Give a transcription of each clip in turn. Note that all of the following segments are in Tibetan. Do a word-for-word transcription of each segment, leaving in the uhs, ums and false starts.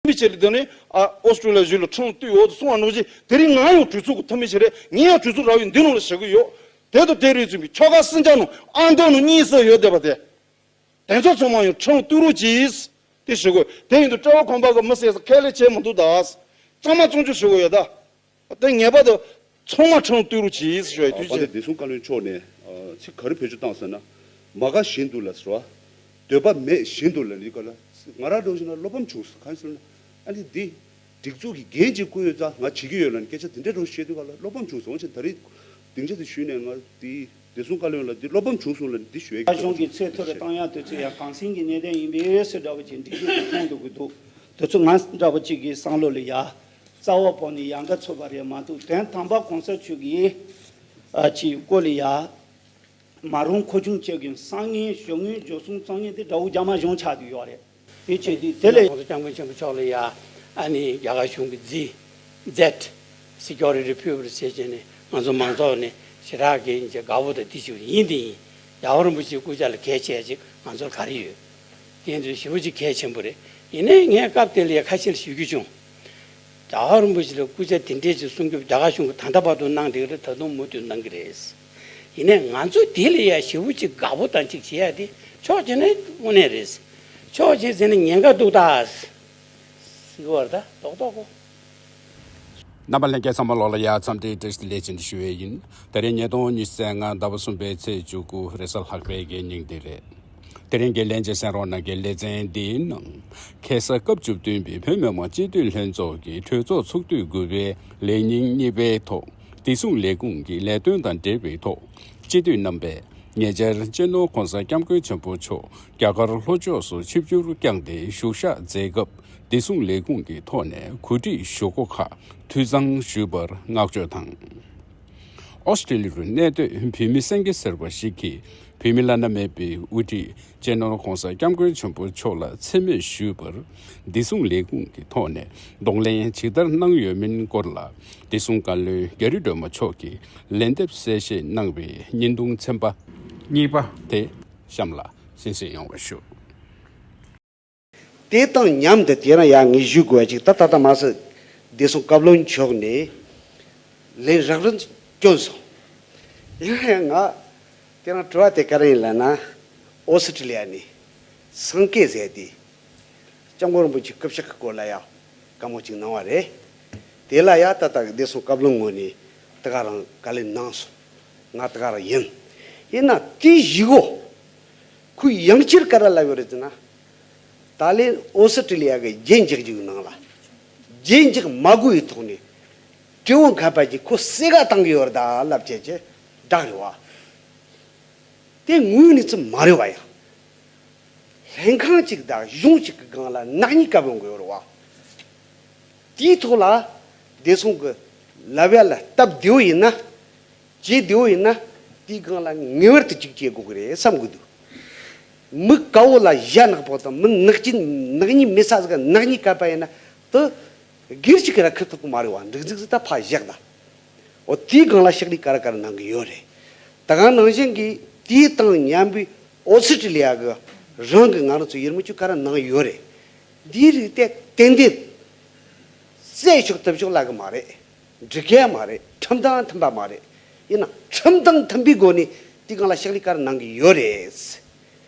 མི་བྱེད་ལ་དེ་ནི་ཨ་ཨོ་སི་ཀྲི་ལི་ཡ་གཞུང་ལ་ཁྲིམས་ལུགས་བཏུལ་ཡོད་དུ་གསུང་བ་ནང་བཞིན་དེ་རིང་ང་ཡང་གྲོས་ཚོགས་ཀྱི་འཐུས་མི་ཞིག་རེད། ངས་ཡང་གྲོས་ཚོགས་ར་བའི་འདི་ནང་ལ་བཞུགས་ཀྱི་ཡོད། དེ་དང་དེ་རིང་ཚུན་གྱི་ཁྱོ་ག་སྲིད་འཇགས་ནང་ཨ་མདོ་ནང་གཉིས་སུ་ཡོད་བསྡད་པ་དེ། དེ་ཚོ་ཚང་མ་ཡང་ཁྲིམས་ལུགས་བཏུལ་རོགས་གྱིས། དེ་ཞུ་དགོས། དེ་ཡིན་དུས་སྤྲེའུ་ཁང་པ་གི་མི་སེར་ཚོ་ཁས་ལེན་བྱེད་མི་འདུག་ད། གཙང་མ་བཙོང་རྒྱུ་ཞུ་དགོས་ཡོད་ད། དེ་ངེས་པར་དུ་ཚང་མ་ཁྲིམས་ལུགས་བཏུལ་རོགས་གྱིས་ཞུ་བའི་དུས་ཆེན། བདེ་སྲུང་བཀའ་བློན་མཆོག་ནས་ཚིག་ག་རེ་བེད་སྤྱོད་བཏང་ཟེར་ན། མ་དགའ་བཞིན་དུ་ལ་ཟེར་བ། འདོད་པ་མེད་བཞིན་དུ་ལ་ལི་ག་ལ། ང་རང་འགྲོ་བཞིན་ན་བློ་ཕམ་བྱུང་སོང་། གང་ཟེར་ན། ཨ་ནི་འདི་སྒྲིག་འཛུགས་ཀྱི་འགན་ཅིག་བསྐུར་ཡོད་ཙང་ང་བྱེད་ཀྱི་ཡོད་ལ་ནི་སྐད་ཆ་དེ་འདྲ་རང་བཤད་དུས་ག་ལ་བློ་ཕམ་བྱུང་སོང་། ཅེས་ད་རེས་སྡིངས་ཆ་དེ་ཞུས་ནས་ང་འདི་བདེ་སྲུང་བཀའ་བློན་ལ་འདི་བློ་ཕམ་བྱུང་སོང་ལ་འདི་ཞུ་ཡ་གི་གཞུང་གི་ཚད་མཐོ་རུ་བཏང་ཡ་དེ་ཚོ་ཡ་གང་སེང་གི་གནད་དོན་ཡིན་པས་སུ་འདྲ་བོ་ཅིག་འགྲིག་རྒྱུ་དེ་མཐོང་འདུག་གི་འདུག་དེ་ཚོ་ང་འདྲ་བོ་ཅིག་གི་བསམ་བློ་ལ་ཡ་རྩ་བ་བོར་ནས་ཡ་འགའ་ཚོད་པ་རེད་མ་གཏོགས། དོན་དམ་པ་གོང་ས་མཆོག་གིས་ཨ་ཅིག་སྐོར་ལ་ཡ། མ་རུང་མཁོ་ཆུང་བཅས་ཀྱི་གསང་ཉན་ཞུ་ངན་འཇོག་སོང་གཙང་ཉན་དེ་དགྲ་བོ་རྒྱ་མ་གཞུང་ཆགས་བསྡད་ཡོད་རེད། དེ་བྱས་དུས་དེ་ལས་༸གོང་ས་༸སྐྱབས་མགོན་ཆེན་པོ་མཆོག་ལ་ཡ་ཨ་ནི་རྒྱ་གར་གཞུང་གི་རྫི་ཛེད་སི་ཀྱུ་རི་ཊི་ཕུལ་བར་བྱས་བྱས་ནས་ང་ཚོ་མང་ཚོགས་ནས་ཞེ་དྲག་གི་དགའ་བོ་དང་དེ་ཞིག་ཡིན། དེ་ཡིན་རྒྱལ་བ་རིན་པོ་ཆེའི་སྐུ་ཕྱྭ་ལ་གལ་ཆེ་ཅིག་ང་ཚོར་ག་རེ་ཡོད། དེ་ཡིན་དུས་ཞེ་པོ་ཅིག་གལ་ཆེན་པོ་རེད། ཡིན་ནའི་ངས་སྐབས་དེ་ལ་ཡ་ཁ་ཤས་ལ་ཞུ་རྒྱུ་བྱུང་། རྒྱལ་བ་རིན་པོ་ཆེ་ལ་སྐུ་ཕྱྭ་དེ་འདྲས་ཅིག་གསུང་རྒྱུ་རྒྱ་གར་གཞུང་གིས་ད་ལྟ་བར་དུ་གནང་བསྡད་ཀྱི་རེད། ད་དུང་མུ་མཐུད་གནང་གི་རེད། ཡིན་ནའི་ང་ཚོ་དེ་ལ་ཡ་ཞེ་པོ་ཅིག་དགའ་པོ་དང་ཅིག་བྱེད་ཡ་དེ་ཕྱོགས་གཅིག་ནས་དངོས་གནས་རེད། ཕྱོགས་གཅིག་ཟེར་ན་ཉེན་ཁ་འདུག་ད། ཟེར་བར་ད་རྡོག་རྡོག་གོ། རྣམ་པ་ལྷན་རྒྱས་ཚང་མ་ལོག་ལ་ཡ་འཚམས་འདྲི་བཀྲ་ཤིས་བདེ་ལེགས་བྱིན་ཞུ་བས་ཡིན། ད་རེས་ཉིས་སྟོང་ཉི་ཤུ་རྩ་ལྔ་ཟླ་བ་གསུམ་པའི་ཚེས་བཅུ་དགུ་རེས་གཟའ་ལྷག་པའི་གི་ཉིན་དེ་རེད། དེ་རིང་གི་ལྷན་རྒྱས་གསན་རོགས་གནང་གི་ལེ་ཚན་འདིའི་ནང་། ཁ་སང་སྐབས་བཅུ་བདུན་པའི་བོད་མི་མང་སྤྱི་འཐུས་ལྷན་ཚོགས་ཀྱི་གྲོས་ཚོགས་ཚོགས་དུས་དགུ་པའི་ལས་ཉིན་གཉིས་པའི་ཐོག་བདེ་སྲུང་ལས་ཁུངས་ཀྱི་ལས་དོན་དང་འབྲེལ་བའི་ཐོག་སྤྱི་འཐུས་རྣམ་པས་ཉེ་ཆར་སྤྱི་ནོར་༸གོང་ས་༸སྐྱབས་མགོན་ཆེན་པོ་མཆོག་རྒྱ་གར་ལྷོ་ཕྱོགས་སུ་ཆིབས་བསྒྱུར་བསྐྱངས་ཏེ་བཞུགས་ཞག་མཛད་སྐབས་བདེ་སྲུང་ལས་ཁུངས་ཀྱི་ཐོག་ནས་གོ་སྒྲིག་ཞུ་སྒོ་ཁག་འཐུས་ཚང་ཞུས་པར་བསྔགས་བརྗོད་དང་། ཨོ་སི་ཀྲི་ལི་ཡར་གནས་སྡོད་བོད་མི་གསན་མཁན་ཟེར་བ་ཞིག་གིས་བོད་མི་བླ་ན་མེད་པའི་དབུ་ཁྲིད་སྤྱི་ནོར་༸གོང་ས་༸སྐྱབས་མགོན་ཆེན་པོ་མཆོག་ལ་མཚན་སྨད་ཞུས་པར་བདེ་སྲུང་ལས་ཁུངས་ཀྱི་ཐོག་ནས་གདོང་ལེན་ཇི་ལྟར་གནང་ཡོད་མིན་སྐོར་ལ་བདེ་སྲུང་བཀའ་བློན་རྒྱ་རི་སྒྲོལ་མ་མཆོག་གིས་ལན་འདེབས་གསལ་བཤད་གནང་བའི་བརྙན་ཐུང་ཚན་པ་གཉིས་པ་དེ་གཤམ་ལ་གསན་གཟིགས་ཡོང་བ་ཞུ། དེ་དང་མཉམ་དུ་དེ་རིང་ཡང་ངས་ཞུ་དགོས་ཅིག་ད་ད་ལྟ་མ་ཟད་བདེ་སྲུང་བཀའ་བློན་མཆོག་ནས་ལན་རག་རིན་བསྐྱོན་སོང་། ཡིན་ན་ཡང་ང་དེ་རིང་དྲི་བ་དེ་ག་རེ་ཡིན་ལབ་ན། ཨོ་སི་ཀྲི་ལི་ཡ་ནས་སང་ཀེ་ཟེར་དེ་སྐྱབས་མགོན་རིན་པོ་ཆེ་སྐུ་ཕྱྭ་གི་སྐོར་ལ་ཡང་བཀའ་མོལ་ཅིག་གནང་བ་རེད། དེ་ལ་ཡང་ད་ལྟ་བདེ་སྲུང་བཀའ་བློན་ངོས་ནས་དེ་ག་རང་བཀའ་ལན་གནང་སོང་། ང་དེ་ག་རང་ཡིན། ཡིན་ན་དེའི་གཞུག་གུ་ཁོས་ཡང་བསྐྱར་ག་རེ་ལབ་ཡོད་རེད་ཟེར་ན། ད་ལན་ཨོ་སི་ཀྲི་ལི་ཡ་གི་རྒྱན་འཇགས་རྒྱུའི་ནང་ལ་རྒྱན་འཇགས་མ་དགོས་པའི་ཐོག་ནས་སྤྲེའུ་མཁས་པ་གྱིས་ཁོ་བསད་ག་བཏང་གི་ཡོད་རེད་ད་ལབ་བྱས་ཀྱི་བསྒྲགས་རེད་བ། དེ་དངོས་གནས་ཚུལ་མ་རེད་བ། ཡང་ལྷན་ཁང་གཅིག་དང་གཞུང་གཅིག་གི་སྒང་ལ་ནག་ཉེས་བཀལ་ཡོང་གི་ཡོད་རེད་བ། དེའི་ཐོག་ལ་བདེ་སྲུང་གི་ལབ་ཡ་ལ་སྟབས་བདེ་བོ་ཡིན་ན། བྱེད་བདེ་བོ་ཡིན་ན་དེའི་སྒང་ལ་ངེས་པར་དུ་གཅིག་བྱེད་དགོས་ཀྱི་རེད་བསམ་གི་འདུག་མི་དཀར་པོ་ལ་ཞྭ་ནག་པོ་དང་མི་ནག་ཅན་ནག་ཉེས་མེད་ས་ཟིག་ག་ནག་ཉེས་བཀལ་པ་ཡིན་ན་དེ་སྒེར་གཅིག་གིས་ར་འཁུར་ཐུབ་ཀྱི་མ་རེད་བ། འགྲིག་འཛུགས་ཟིག་ད་ཕར་བཞག་ད། འོ་དེའི་སྒང་ལ་ཕྱག་ལས་ག་རེ་ག་རེ་གནང་གི་ཡོད་རེད། ད་ག་ནང་བཞིན་གྱི་དེའི་དང་མཉམ་པའི་ཨོ་སི་ཀྲི་ལི་ཡ་གི་རང་གི་ང་རང་ཚོ་ཡུལ་མི་ཚོས་ག་རེ་གནང་ཡོད་རེད། འདིའི་རིགས་དེ་ཏན་ཏན་བསད་ཆོག་ཐུབ་ཆོག་ལབ་གི་མ་རེད། འགྲིག་གི་མ་རེད། ཁྲིམས་དང་མཐུན་པ་མ་རེད། ཡིན་ན་ཁྲིམས་དང་མཐུན་པའི་སྒོ་ནས་དེའི་སྒང་ལ་ཕྱག་ལས་ག་རེ་གནང་གི་ཡོད་རེད།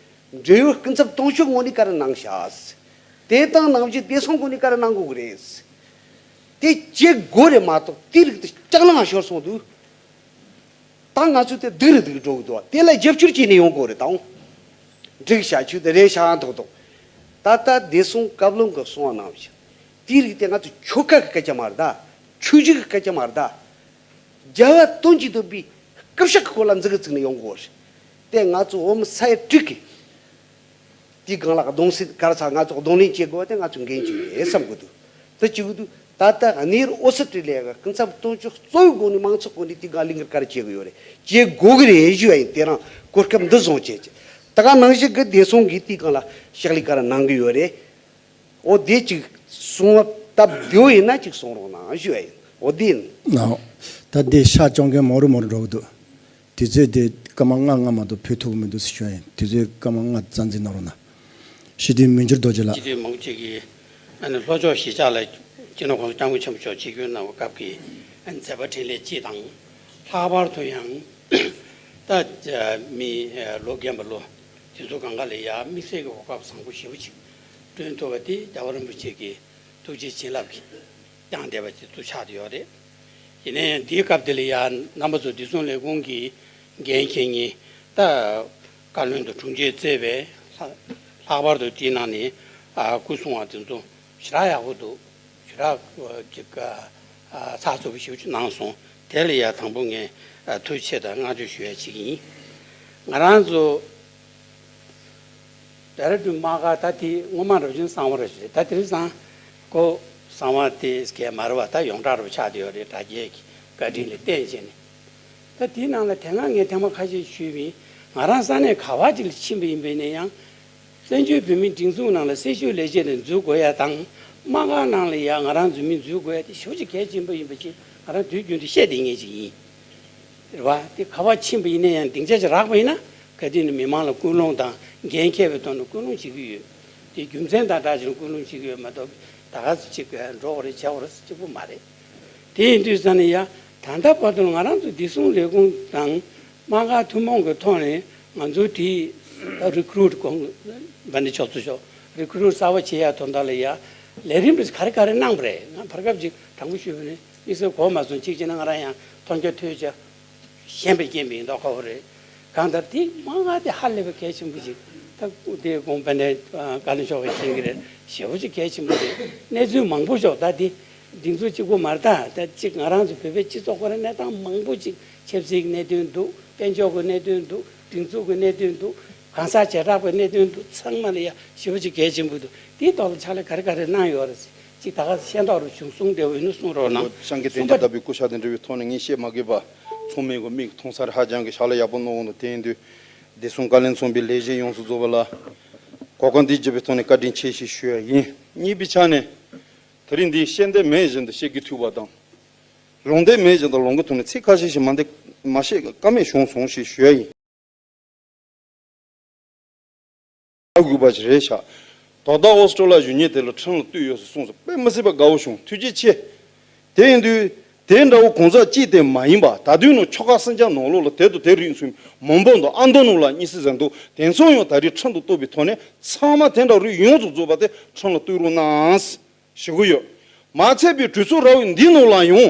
འབྲེལ་ཡོད་སྐུ་ཚབ་དོན་གཅོད་ངོས་ནས་ག་རེ་གནང་ཤག་དེ་དང་ནང་བཞིན་བདེ་སྲུང་ངོས་ནས་ག་རེ་གནང་དགོས་ཀྱི་རེད། དེ་བྱེད་དགོས་རེད་མ་གཏོགས་དེའི་རིགས་དེ་ལྕགས་ལང་ཤོར་སོང་དུས། ད་ང་ཚོས་དེ་སྡུག་རུ་སྡུག་འགྲོ་གི་འདུག་དེ་ལ་རྒྱབ་སྐྱོར་བྱས་ནས་ཡོང་དགོས་རེད་དང་། འགྲིག་བྱ་ཆུ་དེ་རེད་བྱ་ཐོག་ཐོག་ད་ལྟ་བདེ་སྲུང་བཀའ་བློན་གྱིས་གསུངས་པ་ནང་བཞིན་དེའི་རིགས་དེ་ང་ཚོ་ཆོལ་ཁ་གི་སྐད་ཆ་མ་རེད་ད། ཆོས་བརྒྱུད་ཀྱི་སྐད་ཆ་མ་རེད་ད། རྒྱལ་བ་དོན་གྱིས་འདོད་པའི་སྐུ་ཕྱྭ་གི་སྐོར་ལ་མཛུབ་གུ་བཙུགས་ནས་ཡོང་དགོས་རེད། དེ་ང་ཚོ་བོད་མི་ས་ཡ་དྲུག་གི་དེའི་སྒང་ལ་གདོང་སེམས་ག་རེ་ཚ་ང་ཚོ་གདོང་ལེན་བྱེད་དགོས་པ་དེ་ང་ཚོ་འགན་ཅིག་རེད་བསམ་གི་འདུག་དེ་བྱེད་དགོས་འདུག་ད་ལྟ་གནས་ཡུལ་ཨོ་སི་ཀྲི་ལི་ཡ་གི་སྐུ་ཚབ་དོན་གཅོད་གཙོ་བོའི་སྒོ་ནས་མང་ཚོགས་སྒོ་ནས་དེའི་སྒང་ལས་འགུལ་ག་རེ་བྱེད་གི་ཡོད་རེད། བྱེད་དགོས་གི་རེད་ཞུ་བ་ཡིན། དེ་རིང་གོ་སྐབས་འདི་བཟུང་བྱས་ཀྱི་ད་ག་ནང་བཞིན་གི་བདེ་སྲུང་གིས་དེའི་སྒང་ལ་ཕྱག་ལས་ག་རེ་གནང་གི་ཡོད་རེད། འོ་དེ་ཅིག་གསུང་བ་སྟབས་བདེ་བོ་ཡིན་ན་ཅིག་གསུང་རོགས་གནང་ཞུ་ཡ་ཡིན། འོ་དེ་ཡིན། ལགས། ད་དེ་ཤ་བཅོ་མཁན་མང་རུ་མང་རུ་འགྲོ་གི་འདུག་དུས་ཚོད་དེ་སྐར་མ་ལྔ་ལྔ་མ་གཏོགས་ཕུལ་ཐུབ་ཀྱི་མི་འདུག་ཟེར་ཞུ་ཡ་ཡིན། དུས་ཚོད་སྐར་མ་ལྔ་རྩ་འཛིན་གནང་རོགས་གནང་། སྤྱི་འཐུས་མི་འགྱུར་རྡོ་རྗེ་ལགས། སྤྱི་འཐུས་མང་པོ་ཅིག་གིས་ ཨ་ནི་ལྷོ་ཕྱོགས་གཞིས་ཆགས་ལ་སྤྱི་ནོར་༸གོང་ས་༸སྐྱབས་མགོན་ཆེན་པོ་མཆོག་ཆིབས་བསྒྱུར་གནང་བའི་སྐབས་ཀྱི་མཛད་པ་འཕྲིན་ལས་སྤྱི་དང་། ལྷག་པར་དུ་ཡང་ད་མི་ལོ་རྒན་པ་ལོ་དེ་ཚོ་གང་ག་ལ་ཡ་དམིགས་བསལ་གྱི་གོ་སྐབས་བཟང་པོ་ཞེ་པོ་ཅིག་བསྐྲུན་ཐུབ་པ་དེ་རྒྱལ་བ་རིན་པོ་ཆེ་གི་ཐུགས་རྗེ་བྱིན་རླབས་ཀྱིས་བསྐྱངས་བསྡད་པ་དེ་ཚོ་ཆགས་བསྡད་ཡོད་རེད། ཡིན་ནའི་འདིའི་སྐབས་འདི་ལ་ཡང་རྣམ་པ་ཚོ་བདེ་སྲུང་ལས་ཁུངས་ཀྱི་འགན་འཁྱེར་མཁན་ད་བཀའ་བློན་དང་དྲུང་ཆེ་བརྩེ་བས་ལྷག་པར་དུ་དེའི་ནང་ནས་སྐུ་སྲུང་བ་དེ་ཚོ་ཞེ་དྲག་ཡག་པོ་འདུག་ཞེ་དྲག་ཅིག་ཚགས་ཚུད་པོ་ཞེ་པོ་ཅིག་གནང་སོང་། དེ་ལ་ཡང་དང་པོ་ངས་ཐུགས་རྗེ་ཆེ་དང་བསྔགས་བརྗོད་ཞུ་ཡ་ཅིག་ཡིན། ང་རང་ཚོ་ཌེ་ར་ཌུན་དམག་སྒར་ད་དེ་སྔོན་མ་རབ་བྱུང་གསང་བ་རེད། ད་དེ་རིང་སང་ཀོ་གསང་བ་དེ་སྐད་མ་རེད་བ། ད་ཡོངས་གྲགས་རུ་ཆགས་བསྡད་ཡོད་རེད། དྲ་རྒྱའི་བཀའ་དྲིན་ལ་བརྟེན་བྱས་ནས། ད་དེའི་ནང་ལ་དེ་སྔ་ངས་ཐེངས་མ་ཁ་ཤས་ཞུས་པ་ཡིན། ང་རང་ས་གནས་ག་བ་ཅིག་ལ་ཕྱིན་པ་ཡིན་པས་ན་ཡང་། བཙན་བྱོལ་བོད་མིའི་སྒྲིག་འཛུགས་ནང་ལ་སྲི་ཞུ་ལས་བྱེད་དེ་འཛུལ་དགོས་ཡ་དང་། དམག་སྒར་ནང་ལ་ཡ་ང་རང་འཛུལ་མི་འཛུལ་དགོས་ཡ་དེ་ཞེ་པོ་ཅིག་གལ་ཆེན་པོ་ཡིན་པ་ཅིག་ང་རང་དུས་རྒྱུན་དུ་བཤད་བསྡད་མཁན་ཅིག་ཡིན། རེད་བ། དེ་ག་བ་ཕྱིན་པ་ཡིན་ན་ཡང་སྡིངས་ཆ་ཅིག་རག་པ་ཡིན་ན་ག་དུས་ནས་མི་མང་ལ་སྐུལ་སློང་དང་འགན་འཁྱེར་བའི་ཐོག་ནས་སྐུལ་སློང་བྱེད་ཀྱི་ཡོད། དེ་རྒྱུ་མཚན་དང་སྦྲགས་བྱས་ནས་སྐུལ་སློང་བྱེད་ཀྱི་ཡོད་མ་གཏོགས་ད་ག་ཟེ་ཅིག་འགྲོ་དགོས་རེད་བྱ་དགོས་རེད་ཟེར་གཅིག་པུ་མ་རེད། དེ་ཡིན་དུས་ཙང་ནས་ཡ་ད་ལྟ་བར་དུ་ང་རང་ཚོ་བདེ་སྲུང་ལས་ཁུངས་དང་དམག་སྒར་ཐུན་མོང་གི་ཐོག་ནས་ང་ཚོ་དེ་རི་ཀུ་རུ་ཊི་གོང་འབན་ནི་ཆོག་ཚུལ་ཤོག་རི་ཀུ་རུ་ཊི་གསར་པ་བྱེད་ཡ་དོན་དག་ལ་ཡ་ལས་རིམ་རེ་ག་རེ་ག་རེ་གནང་པ་རེད། ང་བར་སྐབས་ཅིག་དྲང་པོ་ཞུས་པ་ནི་དམིགས་བསལ་གོ་མ་སོང་། གཅིག་བྱས་ན་ང་རང་ཡང་མཐོང་རྒྱ་ཐོས་རྒྱ་ཞན་པའི་རྐྱེན་པས་ཡིན་མདོག་ཁ་པོ་རེད། གང་ལྟར་དེ་དམག་སྒར་དེ་ཧ་ལས་པའི་གལ་ཆེན་པོ་ཅིག་ད་དེ་གོང་དཔལ་ལྡན་བཀའ་བློན་མཆོག་གིས་མཁྱེན་གྱི་རེད། ཞེ་པོ་ཅིག་གལ་ཆེན་པོ་རེད། གནས་ཚུལ་མང་པོ་ཤོག་ད་དེ་སྒྲིག་འཛུགས་གཅིག་པོ་མ་རེད། ད་ད་ཅིག་ང་རང་ཚོ་བོད་པའི་སྤྱི་ཚོགས་ཁོ་རང་གནས་སྟངས་མང་པོ་ཅིག་ཆབ་སྲིད་ཀྱི་གནད་དོན་འདུག་དཔལ་འབྱོར་གྱི་གནད་དོན་འདུག་སྒྲིག་འཛུགས་ཀྱི་གནད་དོན་འདུག་གང་ཟག་བྱེ་བྲག་པའི་གནད་དོན་འདུག་ཚང་མ་ལ་ཡ་ཞེ་པོ་ཅིག་གལ་ཆེན་པོ་འདུག་དེའི་ཐོག་ལ་ཕྱག་ལས་ག་རེ་ག་རེ་གནང་ཡོད་རེད། ཅིག་ད་ག་ཤེས་རྟོགས་རུ་བྱུང་གསུངས་བསྡད་ཡོད་ན་གསུང་རོགས་གནང་། ཤང་གི་བསྟན་རྒྱ་ལྟ་བུའི་སྐུ་ཕྱག་དང་འབྲེལ་བའི་ཐོག་ནས་ངས་བཤད་མ་དགོས་པ་ཚང་མས་གོ་མིག་མཐོང་ས་རེད། ཧ་ཅང་གི་ཕྱག་ལས་ཡག་པོ་གནང་འོང་། དེ་ཡིན་དུས་བདེ་སྲུང་བཀའ་བློན་ཚོགས་པའི་ལས་བྱེད་ཡོངས་སུ་རྫོགས་པ་ལ་གོ་སྐབས་འདི་བརྒྱུད་པའི་ཐོག་ནས་བཀའ་དྲིན་ཆེ་ཞེས་ཞུ་ཡ་ཡིན། གཉིས་པའི་ཆ་ནས་དེ་རིང་འདི་བཤད་འདོད་མེད་བཞིན་དུ་བཤད་ཀྱི་ཐུབ་པ་དང་། ལོང་འདོད་མེད་བཞིན་དུ་ལོང་གི་ཐུག་ནས་ཚིག་ཁ་ཤས་ཤིག་མ་འདི་མ་བཤད་ཀ་མེད་བྱུང་སོང་ཞེས་ཞུ་ཡ་ཡིན། དགོས་པ་ཞིག་རེད་ཤག་ད་ལྟ་ཨོ་སི་ཀྲོ་ལི་ཡ་བཞུགས་མཁན་དེ་ལ་ཁྲིམས་ལ་གཏུགས་ཡོད་ཟེར་གསུངས་སོང་། དཔེ་མི་སྲིད་པ་དགའ་བོ་བྱུང་། ཐུགས་རྗེ་ཆེ། དེ་ཡིན་དུས་དེ་འདྲ་བོ་གང་ཟག་གཅིག་དེ་མ་ཡིན་པ་ད་དུང་ནང་ཆོལ་ཁ་གསུམ་ཆ་ནང་ལོགས་ལ་དེ་དང་དེ་རིགས་ཚུན་མང་པོ་འདུག་ཨ་མདོ་ནང་ལ་གཉིས་སྲིད་ཟེར་འདུག་དེ་ཚོ་ཡང་ད་རེས་ཁྲིམས་དང་གཏུགས་པའི་ཐོག་ནས་ཚང་མ་དེ་འདྲ་རིགས་ཡོངས་སུ་རྫོགས་པ་དེ་ཁྲིམས་ལ་གཏུགས་རོགས་གནང་ཞུ་གི་ཡོད། མ་ཚད་པའི་གྲོས་ཚོགས་ར་བའི་འདི་ནང་ལ་ཡང་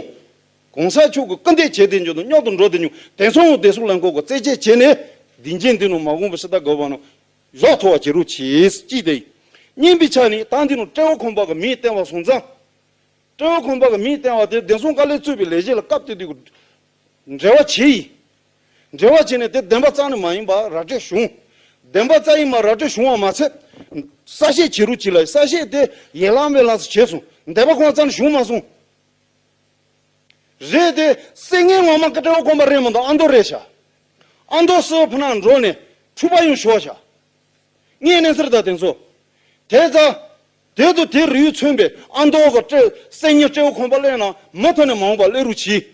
གོང་ས་མཆོག་གི་སྐུ་འདས་བྱས་དེ་འཇོག་དང་རྙོག་དང་འགྲོ་དེ་ཉུང་དེ་ཚོ་ཡང་བདེ་སྲུང་ལས་ཁུངས་ཀྱི་རྩད་གཅོད་བྱས་ནས་འདི་འཇིན་འདི་ནང་མ་འོངས་པ་ཕྱི་ཟླ་དགུ་པ་ནང་། རོགས་ཐོ་བ་བྱེད་རོགས་གྱིས་ཅིག་དེ། གཉིས་པའི་ཆ་ནས་ད་འདི་ནང་ཏྲེ་བོ་ཁང་པ་གི་མིང་བཏོན་པ་སོང་ཙང་། ཏྲེ་བོ་ཁང་པ་གི་མིང་བཏོན་པ་དེ་བདེ་སྲུང་བཀའ་བློན་གཙོས་པའི་ལས་བྱེད་ལ་སྐབས་དེ་དུས་ཀྱི་འབྲེལ་བ་བྱས་ཡིན། འབྲེལ་བ་བྱས་ནས་དེ་བདེན་པ་རྩ་ནས་མ་ཡིན་པ་ར་སྤྲོད་བྱུང་། བདེན་པ་རྩ་ཡིན་པ་ར་སྤྲོད་བྱུང་བ་མ་ཚད། གསལ་བཤད་བྱེད་རོགས་གྱིས་ལ་གསལ་བཤད་དེ་ཡན་ལག་མེད་ལགས་སུ་བྱས་སོང་། བདེན་པ་ཁོང་རྩ་ནས་བྱུང་མ་སོང་། རེད་དེ། སྲིད་ངན་ངོ་མ་ཀ་ཏྲེ་བོ་ཁང་པ་རེད་མ་གཏོགས་ཨ་མདོ་རེད་ཤག་ཨ་མདོ་སི་ཕ་ནང་འགྲོ་ནས་འཁྲུག་པ་ཡོང་ཤོག་ཤག་ངས་གནས་ཚུལ་དང་དེ་ཚོ། དེ་ཙང་། དེ་དུ་དེ་རིགས་མཚོན་པའི་ཨ་མདོ་གི་ཏྲེ་སྲིད་ངན་ཏྲེ་བོ་ཁང་པ་གླེང་ན་མུ་མཐུད་ནས་མ་འོངས་པ་གླེང་རོགས་གྱིས།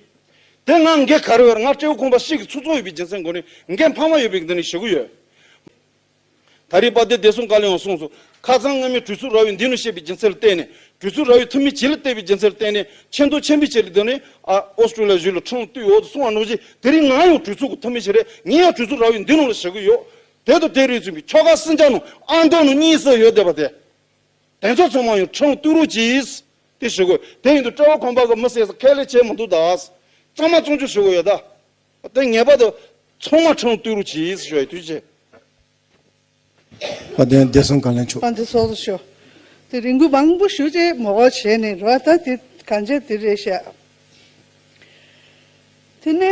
དེ་ང་འགན་ག་རེ་ཡོད་རེད། ང་ཏྲེ་བོ་ཁང་པ་ཞིག་གི་ཚོགས་གཙོ་ཡོད་པའི་རྒྱུ་མཚན་སྒོ་ནས་འགན་འཕངས་མ་ཡོད་པའི་འདི་ནས་ཞུ་གི་ཡོད། ད་རེས་པ་དེ་བདེ་སྲུང་བཀའ་བློན་ཡང་གསུངས་སོང་། ཁ་སང་སྔ་མའི་གྲོས་ཚོགས་ར་བའི་འདི་ནས་བཤད་པའི་རྒྱུ་མཚན་ལ་བརྟེན་ནས། གྲོས་ཚོགས་ར་བའི་འཐུས་མི་བྱེད་ལ་བལྟས་པའི་རྒྱུ་མཚན་ལ་བརྟེན་ནས་ཆེ་མཐོ་ཆེན་པོའི་ཆེད་ལ་དོན་ནས་ཨ་ཨོ་སི་ཀྲོ་ལི་ཡ་གཞུང་ལ་ཁྲིམས་ལ་གཏུགས་ཡོད་དུ་གསུངས་པ་ནང་བཞིན་དེ་རིང་ང་ཡང་གྲོས་ཚོགས་ཀྱི་འཐུས་མི་ཞིག་རེད། ངས་ཡང་གྲོས་ཚོགས་ར་བའི་འདི་ནང་ལ་བཞུགས་ཀྱི་ཡོད། དེ་དང་དེ་རིགས་ཚུན་པའི་ཆོལ་ཁ་གསུམ་ཆ་ནང་ཨ་མདོ་ནང་གཉིས་སུ་ཡོད་བསྡད་པ་དེ། དེ་ཚོ་ཚང་མ་ཡང་ཁྲིམས་ལ་གཏུགས་རོགས་གྱིས། དེ་ཞུ་དགོས། དེ་ཡིན་དུས་ཏྲེ་བོ་ཁང་པ་གི་མི་སེར་ཚོ་ཁས་ལེན་བྱས་མི་འདུག་ད། གཙང་མ་གཙང་རྐྱང་ཞུ་དགོས་ཡོད་ད། དེ་ངེས་པར་དུ་ཚང་མ་ཁྲིམས་ལ་གཏུགས་རོགས་གྱིས་ཞུ་ཡ་ཡིན། ཐུགས་རྗེ་ཆེ། དཔལ་ལྡན་བདེ་སྲུང་བཀའ་བློན་མཆོག་དཔལ་ལྡན་ཚོགས་གཙོ་མཆོག་དེ་རིང་པོ་མང་པོ་ཞུ་རྗེས་མོ་གོ་བྱས་ནས་རོ་ད་དེ་གང་བྱས་དེ་རེད་ཤག་དེ་ནས་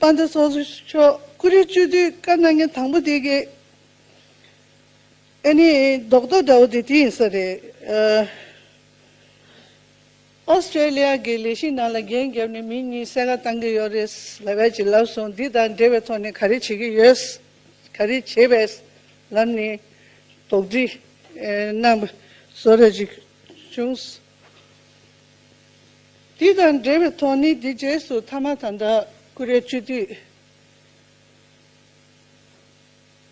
དཔལ་ལྡན་ཚོགས་གཙོ་མཆོག་ཀུ་རེ་བཅུ་དུས་བཀའ་གནང་མཁན་དང་པོ་དེ་གི་ཨ་ནི་རྡོག་རྡོག་འདྲ་བོ་དེ་དེ་ཡིན་ས་རེད། ཨ། ཨོ་སི་ཀྲེ་ལི་ཡ་གི་ལས་གཞི་ནང་ལ་འགན་བརྒྱབ་ནས་མི་གཉིས་བསད་ཁ་བཏང་གི་ཡོད་རེད་ལབ་ཡ་ཅིག་ལབ་སོང་། འདི་དང་འབྲེལ་བའི་ཐོག་ནས་ག་རེ་བྱེད་ཀྱི་ཡོད། ག་རེ་བྱེད་པས་ལབ་ནས་དོགས་འདྲི་གནང་བ་བཟོ་འདྲ་ཅིག་བྱུང་། འདི་དང་འབྲེལ་བའི་ཐོག་ནས་འདི་རྗེས་སུ་མཐའ་མ་ད་ལྟ་ཀུ་རེ་བཅུ་དུས།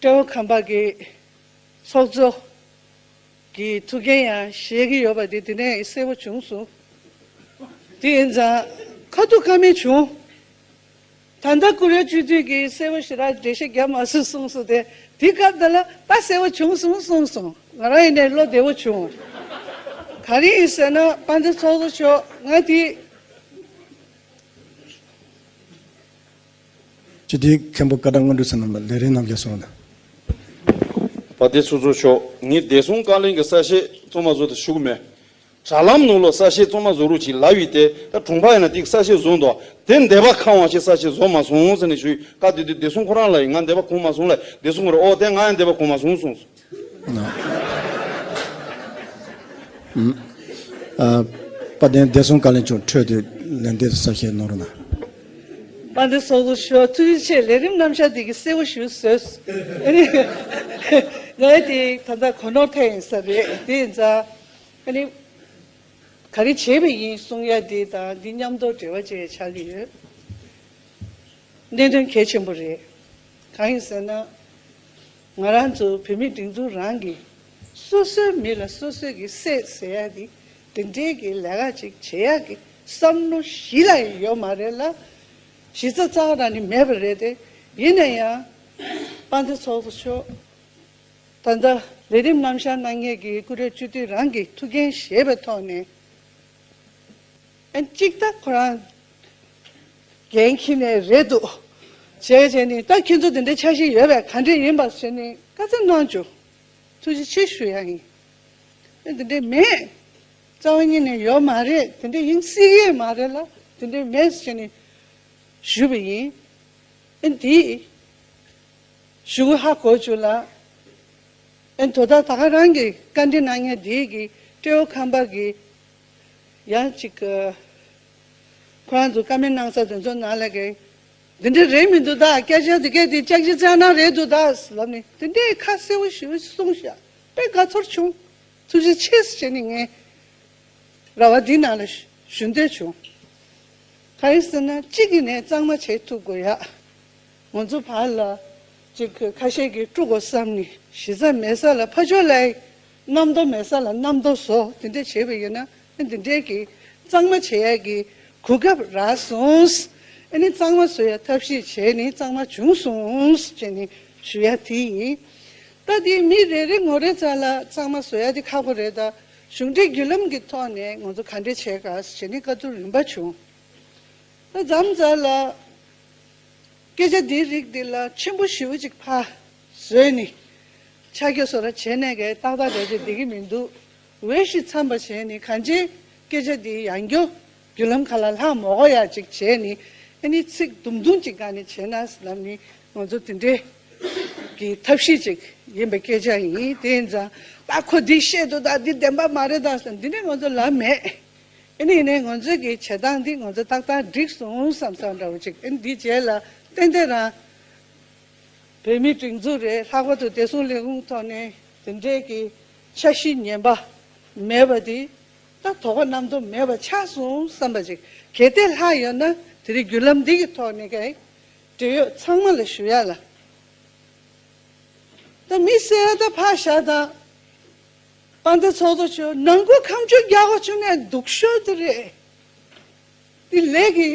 ཏྲེ་བོ་ཁང་པ་གི་ཚོགས་གཙོ། གི་ཐུགས་འགན་ཡང་བཞེས་ཀྱི་ཡོད་པ་དེ་དེ་ནས་གསལ་པོ་བྱུང་སོང་། དེ་ཡིན་ཙང་ཁ་ཐུག་ཀ་མེད་བྱུང་། ད་ལྟ་ཀུ་རེ་སྤྱི་འཐུས་ཀྱིས་གསལ་པོ་ཞེ་དྲག་འགྲེལ་བཤད་རྒྱབ་མ་སོང་གསུངས་སོང་སྟེ། དེ་སྐབས་དེ་ལ་ད་གསལ་པོ་བྱུང་སོང་གསུངས་སོང་། ང་རང་ཡིན་ནའི་བློ་བདེ་བོ་བྱུང་། ག་རེ་ཡིན་ཟེར་ན་དཔལ་ལྡན་ཚོགས་གཙོ་མཆོག་ང་དེ། སྤྱི་འཐུས་མཁན་པོ་ཀ་ཌ་དངོས་གྲུབ་ཚེ་རྣམ་ལ་ལས་རིམ་རྣམ་བཞག་གསུངས་དང་། དཔལ་ལྡན་ཚོགས་གཙོ་མཆོག་ངས་བདེ་སྲུང་བཀའ་བློན་གྱི་གསལ་བཤད་གཙང་མ་བཟོ་དུ་ཞུ་གི་མེད། དྲ་ལམ་ནང་ལ་གསལ་བཤད་གཙང་མ་བཟོ་རོགས་གྱིས་ལབ་ཡོད་དེ། ད་དྲུང་འཕར་ཡིན་ན་དེ་གསལ་བཤད་བཟོ་འདུག་དེ་འདས་པ་ཁ་དབང་ཞིག་གསལ་བཤད་བཟོ་མ་སོང་ཟེར་ནས་ཞུས། བཀའ་དེ་དུས་བདེ་སྲུང་ཁོ་རང་ལ་ཡིན། ང་འདས་པ་གོང་མ་སོང་ལ། བདེ་སྲུང་ཁོ་རང་ཨོ་དེ་ང་ཡང་འདས་པ་གོང་མ་སོང་གསུངས་སོང་། ཨ། དཔལ་ལྡན་བདེ་སྲུང་བཀའ་བློན་མཆོག་འཕྲོས་ཏེ་ལན་འདེབས་གསལ་བཤད་གནང་རོགས་གནང་། དཔལ་ལྡན་ཚོགས་གཙོ་མཆོག་ཐུགས་རྗེ་ཆེ། ལས་རིམ་རྣམ་གཞག་འདི་གི་གསལ་བོ་ཞུ་བཟོས། ཨ་ནི་ངས་དེ་ད་ལྟ་གོ་ནོར་ཐེབས་ཡིན་ས་རེད། དེ་ཡིན་ཙང་ཨ་ནི་ག་རེ་བྱས་པ་ཡིན་གསུང་ཡ་དེ་དང་འདི་མཉམ་དུ་འབྲེལ་བ་བྱས་ཆགས་ཀྱི་ཡོད། གནད་དོན་གལ་ཆེན་པོ་རེད། གང་ཡིན་ཟེར་ན། ང་རང་ཚོ་བོད་མིའི་སྒྲིག་འཛུགས་རང་གིས་སོ་སོའི་མི་ལ་སོ་སོའི་གི་སྲས་ཟེར་ཡ་དེ་དེ་འདྲའི་གི་ལས་ཀ་ཅིག་བྱེད་ཡ་གི་བསམ་བློ་གཞི་ལ་ཡང་ཡོད་མ་རེད་ལ། གཞི་རྩ་རྩ་བ་རང་ནས་མེད་པ་རེད་དེ། ཡིན་ན་ཡང་དཔལ་ལྡན་ཚོགས་གཙོ་མཆོག་ད་ལྟ་ལས་རིམ་རྣམ་གཞག་གནང་མཁན་གྱི་ཀུ་རེ་སྤྱི་འཐུས་རང་གིས་ཐུགས་འགན་བཞེས་པའི་ཐོག་ནས། ཨན་གཅིག་ད་ཁོ་རང་འགན་འཁྱེར་ནས་རེད་འདུག་བྱས་བྱས་ནས་ད་ཁྱེད་ཚོ་དེ་འདྲའི་འཆར་གཞི་ཡོད་པས་ག་འདྲས་ཡིན་པ་བྱས་ནས་བཀའ་སྩལ་གནང་བྱུང་། ཐུགས་རྗེ་ཆེ་ཞུ་ཡ་ཡིན། ཨན་དེ་འདྲས་མེད། རྩ་བ་ཉིད་ནས་ཡོད་མ་རེད། དེ་འདྲས་ཡིན་སྲིད་ཀྱི་མ་རེད་ལ། དེ་འདྲས་མེད་བྱས་ནས་ཞུས་པ་ཡིན། ཨན་དེ། ཞུ་གུ་ཧ་གོ་བཅུག་ལ། ཨེ་དོ་ད་ད་ག་རང་གི་བཀའ་འདྲི་གནང་མཁན་དེའི་གི་སྤྲེའུ་ཁམས་པ་གི་ཡང་ཅིག་ཁོ་རང་ཚོ་བཀའ་མོལ་གནང་ས་དེ་ཚོ་ནང་ལ་གི་འདི་འདྲ་རེད་མི་འདུག་ད་སྐད་ཆ་འདི་སྐད་དེ་ལྕགས་ཅི་བཙལ་ན་རེད་འདུག་ད་ལབ་ནས་དེ་འདྲའི་ཁ་གསལ་བོ་ཞུ་གསུངས་ཤག་དཔེ་དགའ་ཚོར་བྱུང་། ཐུགས་རྗེ་ཆེ་ཟེར་ནས་ངས། ར་བ་འདི་ནང་ལ་ཞུ་འདོད་བྱུང་། གང་ཡིན་ཟེར་ན་གཅིག་གིས་ནས་གཙང་མ་བྱེད་ཐུབ་དགོས་ཡ། ང་ཚོ་བར་ལ་ཅིག་ཁ་ཤས་ཀྱིས་དཀྲུག་དགོས་བསམ་ནས་གཞི་རྩ་མེད་ས་ལ་ཕར་ཕྱོགས་ལ་རྣམ་རྟོག་མེད་ས་ལ་རྣམ་རྟོག་བཟོ་དེ་འདྲས་བྱས་པ་ཡིན་ན་འདི་འདྲས་ཀྱི་གཙང་མ་བྱེད་ཡ་གི་གོ་སྐབས་རག་སོང་། ཨ་ནི་གཙང་མ་བཟོ་ཡ་ཐབས་ཤེས་བྱས་ནས་གཙང་མ་བྱུང་སོང་ཟེར་ནས་ཞུ་ཡ་དེ་ཡིན། ད་དེ་མི་རེ་རེ་ངོ་རེ་རྩ་ལ་གཙང་མ་བཟོ་ཡ་དེ་ཁག་པོ་རེད་ད། གཞུང་འབྲེལ་བརྒྱུད་ལམ་གྱི་ཐོག་ནས་ང་ཚོ་ག་འདྲས་བྱས་ག་ཟེར་ནས་བཀའ་བསྡུར་རིམ་པ་བྱུང་། ད་མཚམས་མཚམས་ལ་སྐད་ཆ་འདིའི་རིགས་འདི་ལ་ཆེན་པོ་ཞེ་པོ་ཅིག་ཕར་བཟོས་ནས་ཆ་རྒྱུས་བཟོ་འདྲ་བྱས་ནས་གས་ཏག་ཏག་འདྲ་ཅིག་བསྡད་ཀྱི་མི་འདུག་འོས་ཤིག་འཚམས་པ་བྱས་ནས་གང་ཅི་སྐད་ཆ་འདི་ཡང་སྐྱར་བརྒྱུད་ལམ་ཁ་ལ་ལྷག་མ་དགོས་ཡ་ཅིག་བྱས་ནས་ཨ་ནི་ཚིག་དུམ་དུམ་ཅིག་སྒང་ནས་བྱས་ན་ལབ་ནས། ང་ཚོ་དེ་འདྲའི་གི་ཐབས་ཤེས་ཅིག་ཡིན་པའི་སྐད་ཆ་ཡིན། དེ་ཡིན་ཙང་ད་ཁོ་འདི་བཤད་འདུག་ད་འདི་བདེན་པ་མ་རེད་ད་ཟེར་འདི་འདྲའི་ང་ཚོ་ལབ་མེད། ཨ་ནི་ཡིན་ནའི་ང་ཚོའི་གི་བྱེད་སྟངས་འདི་ང་ཚོ་ཏག་ཏག་འགྲིག་སོང་བསམ་བསམ་འདྲ་བོ་ཅིག་ཨ་ནི་འདི་རྗེས་ལ་ཏན་ཏན་རང་བོད་མིའི་སྒྲིག་འཛུགས་རེད། ལྷག་པར་དུ་བདེ་སྲུང་ལས་ཁུངས་ཐོག་ནས་དེ་འདྲའི་གི་འཆར་གཞི་ངན་པ་མེད་པ་འདི་ད་དོགས་པ་རྣམ་རྟོག་མེད་པ་ཆགས་སོང་བསམ་པ་ཅིག་གལ་ཏེ་ལྷག་ཡོད་ན་དེ་རིང་བརྒྱུད་ལམ་འདི་གི་ཐོག་ནས་གི་འབྲེལ་ཡོད་ཚང་མ་ལ་ཞུ་ཡ་ལ། ད་མི་སེར་ད་ཕར་བཞག་དང་། དཔལ་ལྡན་ཚོགས་གཙོ་མཆོག་ནང་ཁུལ་ཁ་མཆུ་རྒྱག་དགོས་བྱུང་ན་སྡུག་ཤོས་དེ་རེད། དེ་ལས་ཀྱི་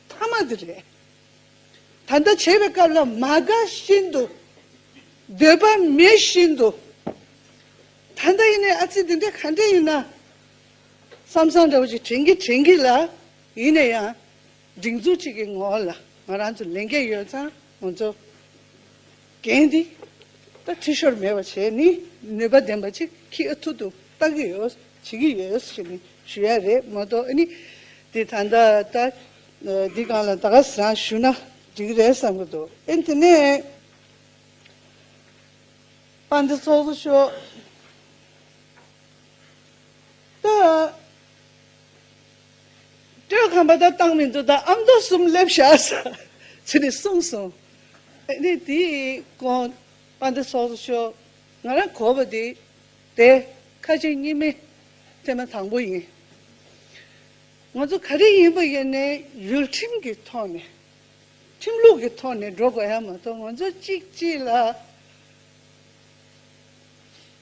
མཐའ་མ་དེ་རེད། ད་ལྟ་བྱེད་པའི་སྐབས་ལ་མ་དགའ་བཞིན་དུ། འདོད་པ་མེད་བཞིན་དུ། ད་ལྟ་ཡིན་ནའི་ཨ་ཙི་འདི་འདྲ་ག་འདྲ་ཡིན་ན། བསམ་བསམ་འདྲ་བོ་ཅིག་དྲན་གྱི་དྲན་གྱི་ལ། ཡིན་ན་ཡང་། སྒྲིག་འཛུགས་གཅིག་གི་ངོ་བོ་ལ་ང་རང་ཚོ་ལས་འགན་ཡོད་ཙང་ང་ཚོ་འགན་འདི་ད་འཐུས་ཤོར་མེད་པ་བྱས་ནི་ནུས་པ་ལྡན་པ་ཅིག་ཁྱེད་ཨ་ཐུར་དུ་བཏང་གི་ཡོད་བྱེད་ཀྱི་ཡོད་ཞེས་ནི་ཞུ་ཡ་རེད་མ་གཏོགས་ཨ་ནི་འདི་ད་ལྟ་ད་འདི་སྒང་ལ་ད་ག་སང་ཞུ་ན་འགྲིག་གི་རེད་བསམ་གྱི་འདུག་ཨ་ནི་དེ་ནས་དཔལ་ལྡན་ཚོགས་གཙོ་མཆོག་ད། སྤྲེའུ་ཁམས་པ་ད་བཏང་མི་འདུག་ད་ཨ་མདོ་གསུམ་སླེབས་བཞག་ཟེར་ནས་གསུངས་སོང་། ཨ་ནི་དེའི་གོང་དཔལ་ལྡན་ཚོགས་གཙོ་མཆོག་ང་རང་གོ་བ་དེ་དེ་ཁ་ཆེ་གཉིས་མེད་ཐེངས་མ་དང་པོ་ཡིན། ང་ཚོ་ག་རེ་ཡིན་པ་ཡིན་ནའི་ཡུལ་ཁྲིམས་ཀྱི་ཐོག་ནས་ཁྲིམས་ལུགས་ཀྱི་ཐོག་ནས་འགྲོ་དགོས་ཡ་མ་གཏོགས་ང་ཚོ་གཅིག་གཅིག་ལ།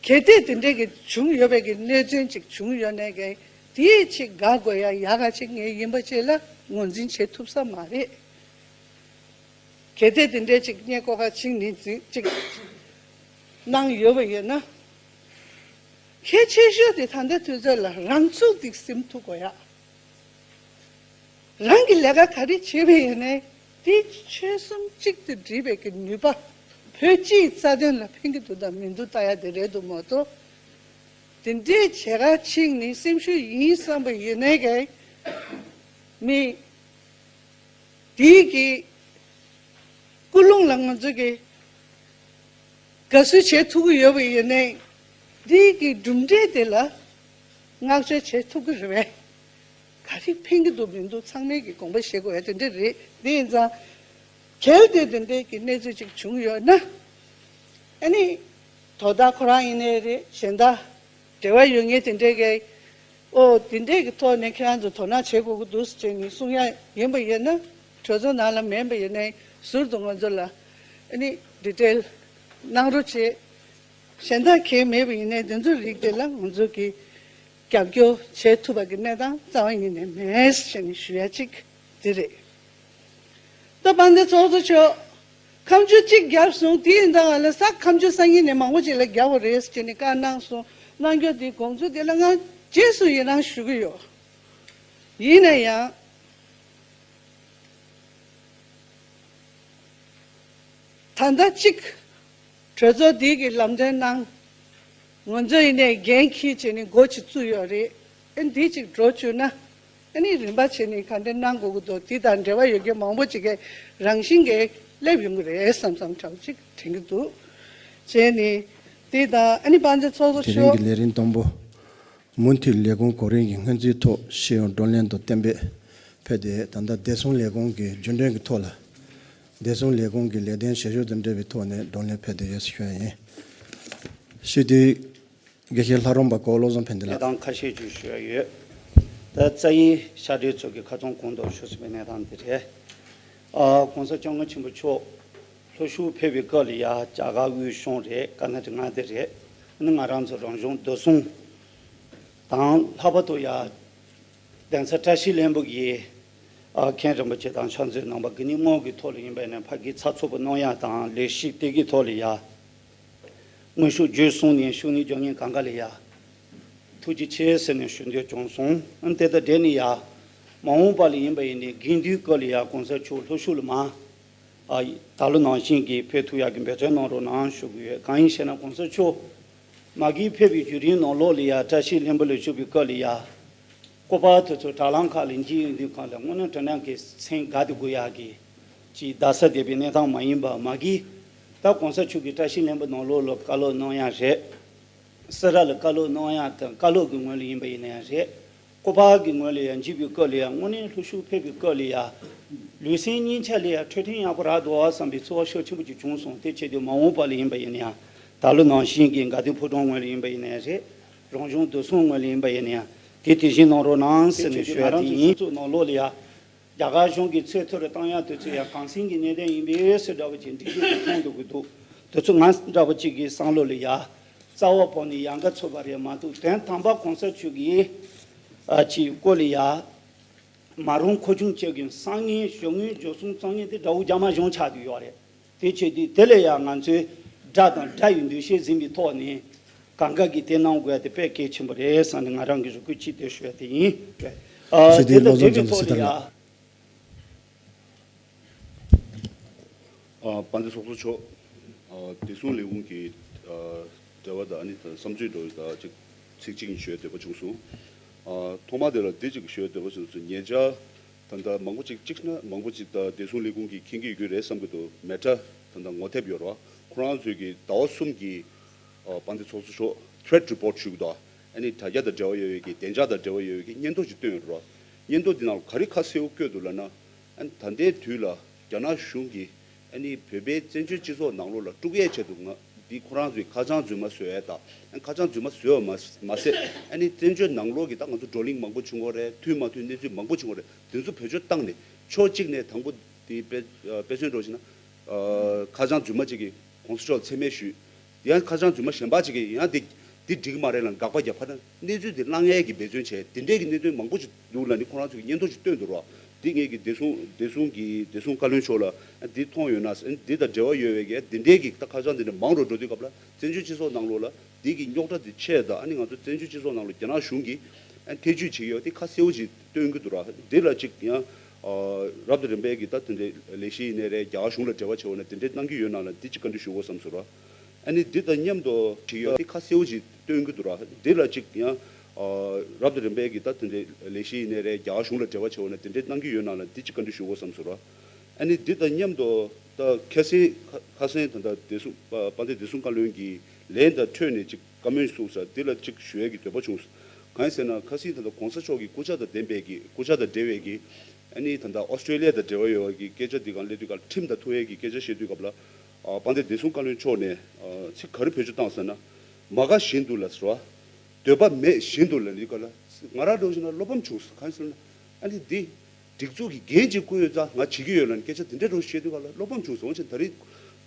གལ་ཏེ་དེ་འདྲའི་གི་བྱུང་ཡོད་པའི་གི་གནད་དོན་ཅིག་བྱུང་ཡོད་ནའི་གི་དེའི་ཆེད་དགའ་དགོས་ཡ་ཡག་ག་ཅིག་ངས་ཡིན་པ་ཅིག་ལ་ངོས་འཛིན་བྱེད་ཐུབ་ས་མ་རེད། གལ་ཏེ་དེ་འདྲའི་ཅིག་རྙེད་སྐོར་ཁ་ཅིག་ནི་ཅིག་གནང་ཡོད་པ་ཡིན་ན། གལ་ཆེ་ཤོས་དེ་ད་ལྟ་དུས་ཚོད་ལ་རང་ཚུགས་དེ་ཟིན་ཐུབ་དགོས་ཡ། རང་གི་ལས་ཀ་ག་རེ་བྱེད་པ་ཡིན་ནའི་དེ་ཆོལ་གསུམ་གཅིག་ཏུ་སྒྲིལ་བའི་གི་ནུས་པ། བོད་སྤྱིའི་རྩ་དོན་ལ་ཕན་གྱི་འདུག་དང་མི་འདུག་ལྟ་ཡ་དེ་རེད་འདུག་མ་གཏོགས། དེ་འདྲའི་བྱེད་ག་ཅིག་ནི་སེམས་ཤུགས་ཡིན་བསམ་པ་ཡིན་ནའི་གི་མི་དེའི་གི་ཀུན་སློང་ལ་ང་ཚོ་གི་དགའ་བསུ་བྱེད་ཐུབ་ཀྱི་ཡོད་པ་ཡིན་ནའི་འདིའི་གི་གྲུབ་འབྲས་དེ་ལ་བསྔགས་བརྗོད་བྱེད་ཐུབ་ཀྱི་རེད་པས། ག་རེ་ཕན་གྱི་འདུག་མི་འདུག་ཚང་མས་ཀྱི་དགོངས་པ་བཞེས་དགོས་ཡ་དེ་འདྲ་རེད། དེ་ཡིན་ཙང་གལ་ཏེ་དེ་འདྲའི་གི་གནས་ཚུལ་ཅིག་བྱུང་ཡོད་ན། ཨ་ནི་དོ་བདག་ཁོ་རང་ཡིན་ནའི་རེད། གཞན་དག་འབྲེལ་བ་ཡོད་མཁན་དེ་འདྲའི་གི་ཨོ་དེ་འདྲའི་གི་ཐོག་ནས་ཁྱེད་རང་ཚོ་དོ་སྣང་བྱེད་དགོས་ཀྱི་འདུག་ཟེར་ནས་གསུང་ཡ་ཡིན་པ་ཡིན་ན། གྲོས་ཚོགས་ནང་ལ་མེད་པ་ཡིན་ནའི་ཟུར་དུ་ང་ཚོ་ལ་ཨ་ནི་ཌི་ཊེལ་གནང་རོགས་བྱེད། གཞན་དག་གལ་མེད་པ་ཡིན་ནའི་དེ་ཚོའི་རིགས་དེ་ལ་ང་ཚོ་གིས་རྒྱབ་སྐྱོར་བྱེད་ཐུབ་པ་གི་གནས་སྟངས་རྩ་བ་ཉིད་ནས་མེད་ཟེར་ནས་ཞུ་ཡ་གཅིག་དེ་རེད། ད་དཔལ་ལྡན་ཚོགས་གཙོ་མཆོག་ཁ་མཆུ་གཅིག་བརྒྱབ་སོང་། དེ་ཡིན་ད་ང་ལ་ས་ཁ་མཆུ་སང་ཉིན་ནས་མང་པོ་ཅིག་ལ་བརྒྱབ་པ་རེད་ཟེར་ནས་བཀའ་གནང་སོང་། གནང་རྒྱུ་དེ་དགོངས་ཚུལ་དེ་ལ་ང་རྗེས་སུ་ཡི་རང་ཞུ་གི་ཡོད། ཡིན་ན་ཡང་ད་ལྟ་གཅིག་གྲོས་ཚོགས་འདི་གི་ལམ་སྟོན་གནང་། ང་ཚོ་ཡིན་ནའི་འགན་འཁྱེར་བྱས་ནས་འགོ་ཅིག་བཙུགས་ཡོད་རེད། ཨེ་འདི་ཅིག་འགྲོ་བཅུག་ན་ཨ་ནི་རིམ་པ་བྱས་ནས་ག་འདྲ་གནང་དགོས་ཀྱི་འདུག་དེ་དང་འབྲེལ་བ་ཡོད་མཁན་མང་པོ་ཅིག་གིས་རང་བཞིན་གྱིས་སླེབས་ཡོང་གི་རེད་བསམ་བསམ་འདྲ་བོ་ཅིག་དྲན་གྱི་འདུག་བྱས་ནས་དེ་དང་ཨ་ནི་དཔལ་ལྡན་ཚོགས་གཙོ་དེ་རིང་མཆོག་གི་ལས་རིམ་དང་པོ། མུ་མཐུད་ལས་ཁུངས་གོ་རིམ་གྱི་སྔོན་རྩིས་ཐོག་ཤེས་ཡོན་བགྲོ་གླེང་དང་གཏན་འབེབས་ཕེབས་ཏེ། ད་ལྟ་བདེ་སྲུང་ལས་ཁུངས་ཀྱི་རྒྱུན་གྲོན་གྱི་ཐོག་ལ་བདེ་སྲུང་ལས་ཁུངས་ཀྱི་ལས་དོན་བྱེད་ཕྱོགས་དང་འབྲེལ་བའི་ཐོག་ནས་བགྲོ་གླེང་ཕེབས་ཏེ་ཡོད་ཞུ་ཡ་ཡིན། སྤྱི་འཐུས་དགེ་བཤེས་ལྷ་རམས་པ་གོ་བློ་བཟང་ཕན་བདེ་ལགས། གནས་སྟངས་ཁ་ཤས་ཅིག་ཞུ་ཡ་ཡོད། ད་རྩ་ཡི་ཤར་འབྲེལ་ཚོགས་ཀྱི་ཁ་ཚོན་གོང་དུ་ཞུ་ཟིན་པའི་གནས་སྟངས་འདི་རེད། ཨ་༸གོང་ས་༸སྐྱབས་མགོན་ཆེན་པོ་མཆོག་ལྷོ་ཕྱོགས་ཕེབས་པའི་སྐབས་ལ་ཡ་རྒྱ་གར་དབུས་གཞུང་རེད། ཀར་ནཱ་ཊ་ཀ་མངའ་སྡེ་རེད། ཨ་ནི་ང་རང་ཚོ་རང་གཞུང་བདེ་སྲུང་དང་ལྷག་པར་དུ་ཡ་གདན་ས་བཀྲ་ཤིས་ལྷུན་པོ་གི་ཨ་མཁན་རིན་པོ་ཆེ་དང་ཕྱག་མཛོད་རྣམ་པ་གི་ཉིན་མོ་གི་ཐོག་ལ་ཡིན་པ་ཡིན་ན་ཕ་གི་ཚགས་ཚུད་པོ་གནང་ཡ་དང་ལས་གཞི་དེ་གི་ཐོག་ལ་ཡ་དངོས་ཤུགས་བརྒྱུད་གསུམ་ནས་ཤུགས་སྣོན་རྒྱག་མཁན་གང་ག་ལ་ཡ་ཐུགས་རྗེ་ཆེ་ཟེར་ནས་ཞུ་འདོད་བྱུང་སོང་། ཨ་ནི་དེ་དང་འབྲེལ་ནས་ཡ་མ་འོངས་པ་ལ་ཡིན་པ་ཡིན་ནའི་དགུན་དུས་སྐབས་ལ་ཡ་གོང་ས་མཆོག་ལྷོ་ཕྱོགས་ལ་མ་ཨ་ད་ལོ་ནང་བཞིན་གྱི་ཕེབས་ཐུབ་ཡག་གི་འབད་བརྩོན་གནང་རོགས་གནང་ཞུ་གི་ཡོད། གང་ཡིན་ཞེ་ན་གོང་ས་མཆོག་མ་གི་ཕེབས་པའི་བརྒྱུད་རིམ་ནང་ལོགས་ལ་ཡ་བཀྲ་ཤིས་ལྷུན་པོ་ལ་བཞུགས་པའི་སྐབས་ལ་ཡ་སྐུ་པར་དེ་ཚོ་དྲ་ལམ་ཁག་ལ་འགྱེལ་ཡོང་དུས་སྒང་ལ་དངོས་གནས་དྲང་གནས་ཀྱི་སེམས་དགའ་སྟེ་དགོས་ཡག་གི་ཅིག་བདག་ས་བསྡད་པའི་གནས་སྟངས་མ་ཡིན་པ་མ་གི་ད་གོང་ས་མཆོག་གིས་བཀྲ་ཤིས་ལྷུན་པོ་ནང་ལོགས་ལ་བཀའ་སློབ་གནང་ཡག་རེད། སེ་ར་ལ་བཀའ་སློབ་གནང་ཡག་དང་བཀའ་སློབ་ཀྱི་ངོས་ལ་ཡིན་པ་ཡིན་ན་ཡང་རེད། སྐུ་པར་གྱི་ངོས་ལ་ཡང་འགྱེལ་བའི་སྐབས་ལ་ཡང་དངོས་གནས་ལྷོ་ཕྱོགས་ཕེབས་པའི་སྐབས་ལ་ཡང་ལུས་སེམས་གཉིས་ཆ་ལ་ཡང་འཕྲོད་བསྟེན་ཡག་པོ་རག་འདུག་བསམ་པའི་ཚོར་བ་ཤུགས་ཆེན་པོ་ཅིག་བྱུང་སོང་། དེ་བྱས་དུས་མ་འོངས་པ་ལ་ཡིན་པ་ཡིན་ན་ཡང་ད་ལོ་ནང་བཞིན་གྱི་དགའ་ལྡན་ཕོ་བྲང་ངོས་ལ་ཡིན་པ་ཡིན་ན་ཡང་རེད། རང་གཞུང་བདེ་སྲུང་ངོས་ལ་ཡིན་པ་ཡིན་ན་ཡང་དེ་དེ་བཞིན་གནང་རོགས་གནང་ཟེར་ནས་ཞུ་ཡ་དེ་ཡིན། ཚོགས་ནང་ལོགས་ལ་ཡང་རྒྱ་གར་གཞུང་གིས་ཚད་མཐོ་རུ་བཏང་ཡག་དེ་ཚོ་ཡང་གང་ཟིན་གྱི་གནད་དོན་ཡིན་པས་ཟེར་འདྲ་བོ་ཅིག་འགྲེལ་བརྗོད་ཅིག་གཏོང་འདུག་གི་འདུག་དེ་ཚོ་ང་འདྲ་བོ་ཅིག་གི་བསམ་བློ་ལ་ཡ་རྩ་བ་བོར་ནས་ཡང་ག་ཚོད་པ་རེད་མ་གཏོགས། དོན་དམ་པ་གོང་ས་མཆོག་གིས་ཨ་ཅིག་སྐོར་ལ་ཡ་མ་རུང་མཁོ་ཆུང་བྱེད་མཁན་བསམ་ངན་ཞོགས་ངན་འཇོག་སོང་བསམ་ངན་དེ་དགྲ་བོ་རྒྱ་དམར་གཞུང་ཆགས་བསྡད་ཡོད་རེད། དེ་བྱས་དུས་དེ་ལ་ཡང་ང་ཚོས་དགྲ་དང་དགྲ་ཡི་འདུ་ཤེས་འཛིན་པའི་ཐོག་ནས་གང་ག་གིས་དེ་གནང་དགོས་ཡ་དེ་དཔེ་གལ་ཆེན་པོ་རེད་བསམ་ནས་ང་རང་གི་རེ་སྐུལ་ཅིག་དེ་ཞུ་ཡ་དེ་ཡིན། ཨ་ཞུ་དེ་དེ་དང་བློ་འདྲེས་པའི་བཟང་ཐོག་ལ་ཡ། ཨ་དཔལ་ལྡན་ཚོགས་གཙོ་མཆོག་ཨ་བདེ་སྲུང་ལས་ཁུངས་ཀྱི་ཨ་འབྲེལ་བ་དང་ཨ་ནི་བསམ་ཚུལ་འགྲོ་ཡ་ཅིག་ཚིག་གཅིག་གཉིས་ཞུ་ཡ་འདོད་པ་བྱུང་སོང་། ཨ་ཐོག་མ་དེ་ལ་འདི་ཅིག་ཞུ་ཡ་འདོད་པ་བྱུང་སོང་། ཉེ་ཆར་ད་ལྟ་མང་པོ་ཅིག་གཅིག་ན་མང་པོ་ཅིག་ད་བདེ་སྲུང་ལས་ཁུངས་ཀྱིས་མཁྱེན་གྱི་ཡོད་ཀྱི་རེད་བསམ་གྱི་འདུག་མེ་ཏྲ་ད་ལྟ་ངོ་དེབ་ཡོད་རེད་བ། ཁོ་རང་ཚོས་ཀྱི་ཟླ་བ་གསུམ་གྱི་ཨ་དཔལ་ལྡན་ཚོགས་གཙོ་མཆོག་Threat Report་ཞུ་གི་འདུག་ཨ་ནི་དྲ་རྒྱ་དང་འབྲེལ་བ་ཡོད་ཡོད་ཀྱི་བདེ་འཇགས་དང་འབྲེལ་བ་ཡོད་ཡོད་ཀྱི་སྙན་ཐོ་ཅིག་བཏོན་ཡོད་རེད་བ། སྙན་ཐོ་འདི་ནང་ལ་ག་རེ་ཁ་གསལ་པོ་བཀོད་འདུག་ལབ་ན། ཨ་ནི་ད་ལྟའི་དུས་ལ་རྒྱ་ནག་གཞུང་གིས་ཨ་ནི་བོད་པའི་བཙན་བྱོལ་སྤྱི་ཚོགས་ནང་ལོགས་ལ་དཀྲུག་ཡས་ཆེད་དུ་ང་འདི་ཁོ་རང་ཚོའི་ཁ་བྱང་རྫུན་མ་བཟོ་ཡས་དང་། ཨ་ནི་ཁ་བྱང་རྫུན་མ་བཟོས་པ་མ་མ་ཟད། ཨ་ནི་བཙན་བྱོལ་ནང་ལོགས་ཀྱི་ད་ང་ཚོ་བགྲོ་གླེང་མང་པོ་བྱུང་བ་རེད། མཐུན་མ་མཐུན་གནས་ཚུལ་མང་པོ་བྱུང་བ་རེད། དེ་ཚོ་བེད་སྤྱོད་བཏང་ནས་ཕྱོགས་གཅིག་ནས་དང་པོ་དེ་དཔེ་དཔེ་མཚོན་འགྲོ་བཞིན་ན། ཨ་ཁ་བྱང་རྫུན་མ་གཅིག་གིས་གོང་ས་མཆོག་ལ་མཚན་སྨད་ཞུས། ཡང་ཁ་བྱང་རྫུན་མ་གཞན་པ་ཅིག་གིས་ཡང་འདི་འདི་འགྲིག་མ་རེད་ལབ་དགག་པ་རྒྱབ་ཁ་ན་གནས་ཚུལ་འདི་བླང་ཡས་ཀྱི་འབད་བརྩོན་བྱས། འདི་འདྲས་ཀྱི་གནད་དོན་མང་པོ་ཅིག་འདུག་ལབ་ནི་ཁོ་རང་ཚོ་གི་སྙན་ཐོ་ཅིག་བཏོན་འདུག་ར། འདི་ངས་ཀྱི་བདེ་སྲུང་བདེ་སྲུང་གི་བདེ་སྲུང་བཀའ་བློན་མཆོག་ལ་འདི་མཐོང་ཡོད་ན། འདི་དང་འབྲེལ་བ་ཡོད་པའི་གི་འདི་འདྲས་ཀྱི་ད་ཁ་བྱང་འདི་འདྲ་མང་རུ་འགྲོ་དུས་སྐབས་ལ་བཙན་བྱོལ་སྤྱི་ཚོགས་ནང་ལོགས་ལ་འདི་གི་རྙོག་དྲ་འདི་ཆེ། ད་ཨ་ནི་ང་ཚོ་བཙན་བྱོལ་སྤྱི་ཚོགས་ནང་ལོགས་རྒྱ་ནག་གཞུང་གིས་ཨ་ཐེ་ཇུས་བྱེད་ཀྱི་ཡོད་དེ་ཁ་གསལ་བོ་ཅིག་སྟོན་གྱི་འདུག་ར། འདི་ལ་ཅིག་ཡང་ཨ་རབ་དང་རིམ་པས་ཀྱི་ད་དེ་འདྲའི་ལས་གཞི་ཡིན་ནའི་རེད། རྒྱ་གར་གཞུང་ལ་འབྲེལ་བ་བྱས་པ་ན་དེ་འདྲའི་གནང་གི་ཡོད་ན་ལ་འདི་ཅིག་བཀའ་འདྲི་ཞུ་དགོས་བསམ་སོང་ར། ཨ་ནི་འདི་དང་མཉམ་དུ་བྲིས་ཡོད་དེ་ཁ་གསལ་བོ་ཅིག་སྟོན་གྱི་འདུག་ར། འདི་ལ་ཅིག་ཡང་ཨ་རབ་དང་རིམ་པས་ཀྱི་ད་དེ་འདྲའི་ལས་གཞི་ཡིན་ནའི་རེད། རྒྱ་གར་གཞུང་ལ་འབྲེལ་བ་བྱས་པ་ན་དེ་འདྲའི་གནང་གི་ཡོད་ན་ལ་འདི་ཅིག་བཀའ་འདྲི་ཞུ་དགོས་བསམ་སོང་ར། ཨ་ནི་འདི་དང་མཉམ་དུ་ད་ཁ་སང་ཁ་སང་ད་ལྟ་བདེ་སྲུང་དཔལ་ལྡན་བདེ་སྲུང་བཀའ་བློན་གྱི་ལན་དང་འཕྲོས་ནས་ཅིག་བཀའ་མོལ་གསུངས་ས་འདི་ལ་ཅིག་ཞུ་ཡས་ཀྱི་འདོད་པ་བྱུང་སོང་། གང་ཡིན་ཟེར་ན་ཁ་སང་ད་ལྟ་གོང་ས་མཆོག་གི་སྐུ་ཕྱྭ་དང་ལྡན་པའི་གི་སྐུ་ཕྱྭ་དང་འབྲེལ་བའི་གི་ཨ་ནི་ད་ལྟ་ཨོ་སི་ཀྲེ་ལི་ཡ་དང་འབྲེལ་བ་ཡོད་པའི་གི་སྐད་ཆ་འདི་སྒང་སླེབས་དུས་སྐབས་ཁྲིམས་དང་ཐུག་ཡས་ཀྱི་སྐད་ཆ་བཤད་དུས་སྐབས་ལ་དཔལ་ལྡན་བདེ་སྲུང་བཀའ་བློན་མཆོག་ནས་ཚིག་ག་རེ་བེད་སྤྱོད་བཏང་ཟེར་ན། མ་དགའ་བཞིན་དུ་ལ་ཟེར་བ། འདོད་པ་མེད་བཞིན་དུ་ལ་ནི་ག་ལ། ང་རང་འགྲོ་བཞིན་ན་བློ་ཕམ་བྱུང་སོང་། གང་ཟེར་ན། ཨ་ནི་འདི། སྒྲིག་འཛུགས་ཀྱི་འགན་ཅིག་བསྐུར་ཡོད་ཙང་ང་བྱེད་ཀྱི་ཡོད་ལ་ནི་སྐད་ཆ་འདི་འདྲ་རུ་བཤད་དུས་ག་ལ་བློ་ཕམ་བྱུང་སོང་། ཅེས་ད་རེས་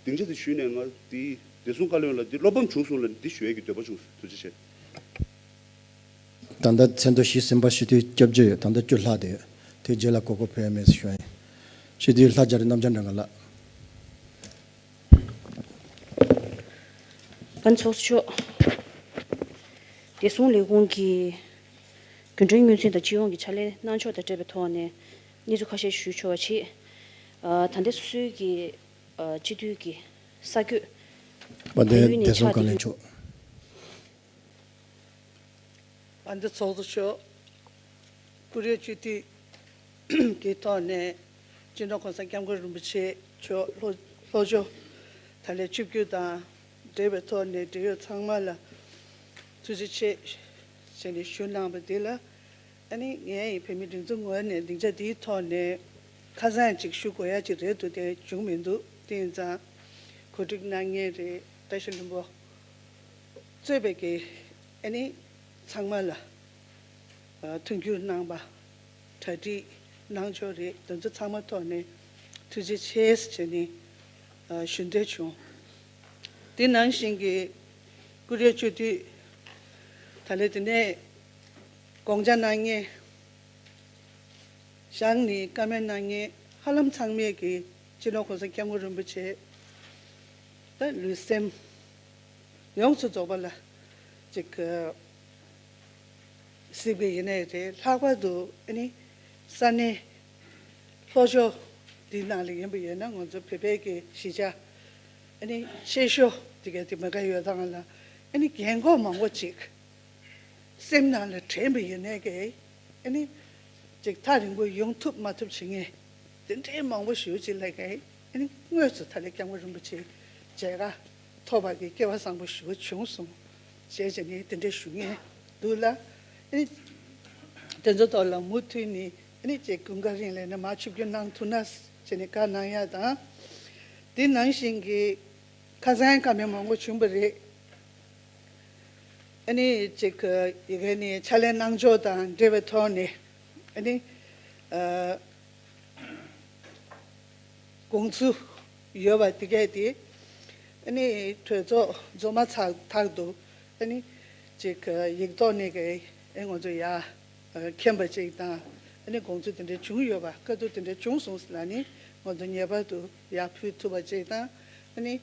སྡིངས་ཆ་དེ་ཞུས་ནས་ང་འདི་བདེ་སྲུང་བཀའ་བློན་ལ་འདི་བློ་ཕམ་བྱུང་སོང་ལ་འདི་ཞུ་ཡས་ཀྱི་འདོད་པ་བྱུང་སོང་། ཐུགས་རྗེ་ཆེ། ད་ལྟ་མཚན་ཐོ་བཞི་ཟིན་པ་སྤྱི་འཐུས་སྐྱབས་བཅོལ་ཡོད། ད་ལྟ་བཅུ་ལྷག་དེ་ཡོད། དེ་རྗེས་ལ་གོ་སྐབས་ཕུལ་ཡ་མེད་ཟེར་ཞུ་ཡ་ཡིན། སྤྱི་འཐུས་ལྷ་རྒྱ་རི་རྣམ་རྒྱལ་སྒྲོལ་དཀར་ལགས། ཨ་ནི་ཚོགས་གཙོ་མཆོག་བདེ་སྲུང་ལས་ཁུངས་ཀྱི་རྒྱུན་གྲོན་དངུལ་ཚན་དང་སྤྱི་ཡོངས་ཀྱི་ཕྱག་ལས་གནང་ཕྱོགས་དང་འབྲེལ་བའི་ཐོག་ནས་གནས་ཚུལ་ཁ་ཤས་ཞུ་ཆོག་པ་བྱེད། ཨ། ད་ལྟ་སོ་སོའི་གི་ཨ། སྤྱི་འཐུས་ཀྱི་ས་བགོས། དཔལ་ལྡན་བདེ་སྲུང་བཀའ་བློན་མཆོག་དཔལ་ལྡན་ཚོགས་གཙོ་མཆོག་བཀུར་འོས་སྤྱི་འཐུས་ཀྱི་ཐོག་ནས་སྤྱི་ནོར་༸གོང་ས་༸སྐྱབས་མགོན་རིན་པོ་ཆེ་མཆོག་ལྷོ་ལྷོ་ཕྱོགས་ད་ལན་ཆིབས་བསྒྱུར་དང་འབྲེལ་བའི་ཐོག་ནས་འབྲེལ་ཡོད་ཚང་མ་ལ་ཐུགས་རྗེ་ཆེ་ཞེས་ནས་ཞུ་གནང་བ་འདི་ལ། ཨ་ནི་ངས་བོད་མི་སྒྲིག་འཛུགས་ངོས་ནས་སྡིངས་ཆ་འདིའི་ཐོག་ནས་ཁ་སང་ཅིག་ཞུ་དགོས་ཡ་ཅིག་རེད་འདུག་དེ་བྱུང་མི་འདུག་དེ་ཡིན་ཙང་གོ་སྒྲིག་གནང་མཁན་རེད། བཀྲ་ཤིས་ལྷུན་པོ་གཙོས་པའི་གི་ཨ་ནི་ཚང་མ་ལ་ཨ་མཐུན་འགྱུར་གནང་པ་གྲ་སྒྲིག་གནང་ཕྱོགས་རེད། དེ་ཚོ་ཚང་མ་ཐོག་ནས་ཐུགས་རྗེ་ཆེ་ཟེར་ནས་ཨ་ཞུ་འདོད་བྱུང་། དེ་ནང་བཞིན་གྱི་བཀུར་འོས་སྤྱི་འཐུས་ད་ལན་དེ་ནས་དགོངས་འཆར་གནང་མཁན་བཞག་ནས་བཀའ་མོལ་གནང་མཁན་ཧ་ལམ་ཚང་མས་ཀྱི་སྤྱི་ནོར་༸གོང་ས་༸སྐྱབས་མགོན་རིན་པོ་ཆེ་ད་ལུས་སེམས་ཡོངས་སུ་རྫོགས་པ་ལ་ཅིག་གཟིགས་པ་ཡིན་ནའི་རེད། ལྷག་པར་དུ་ཨ་ནི་ས་གནས་ལྷོ་ཕྱོགས་འདི་ནང་ལ་ཡིན་པ་ཡིན་ན་ང་ཚོ་བོད་པའི་གི་གཞིས་ཆགས་ཨ་ནི་ཆེ་ཤོས་དེ་ག་དེ་མ་ག་ཡོད་སྟངས་ལ་ཨ་ནི་རྒན་གོག་མང་པོ་ཅིག་སེམས་ནང་ལ་དྲན་པ་ཡིན་ནའི་གི་ཨ་ནི་ཅིག་ཐག་རིང་པོ་ཡོང་ཐུབ་མ་ཐུབ་བྱེད་མཁན་དེ་འདྲའི་མང་པོ་ཞེ་པོ་ཅིག་ལ་གི་ཨ་ནི་དངོས་སུ་ད་ལན་སྐྱབས་མགོན་རིན་པོ་ཆེའི་མཇལ་ཁ་ཐོབ་པ་གི་སྐལ་བ་བཟང་པོ་ཞེ་པོ་བྱུང་སོང་ཞེས་བྱས་ནས་དེ་འདྲ་ཞུ་མཁན་འདུག་ལ། ཨ་ནི་དེ་ཚོ་ཐོག་ལ་མུ་མཐུད་ནས་ཨ་ནི་ཅིག་དགུན་ཁ་རིང་ལ་ནི་མར་ཆིབས་བསྒྱུར་གནང་ཐུབ་ན་ཟེར་ནས་བཀའ་གནང་ཡ་དང་། དེ་ནང་བཞིན་གྱི་ཁ་སང་བཀའ་མོལ་མང་པོ་བྱུང་བ་རེད། ཨ་ནི་ཅིག་ཡི་གེ་ནས་ཕྱག་ལས་གནང་ཕྱོགས་དང་འབྲེལ་བའི་ཐོག་ནས་ཨ་ནི་ཨ། དགོངས་ཚུལ་ཡོད་པ་དེ་གས་དེ་ཨ་ནི་གྲོས་ཚོགས་རྫོགས་མ་ཚར་དག་ཏུ་ཨ་ནི་ཅིག་ཡིག་ཐོག་ནས་ཀྱི་ཨེ་ང་ཚོ་ཡར་མཁྱེན་པ་ཅིག་དང་ཨ་ནི་དགོངས་ཚུལ་དེ་འདྲ་བྱུང་ཡོད་པ། བཀའ་བསྡུར་དེ་འདྲ་བྱུང་སོང་ལ་ནི་ང་ཚོ་ངེས་པར་དུ་ཡར་ཕུལ་ཐུབ་པ་ཅིག་དང་ཨ་ནི་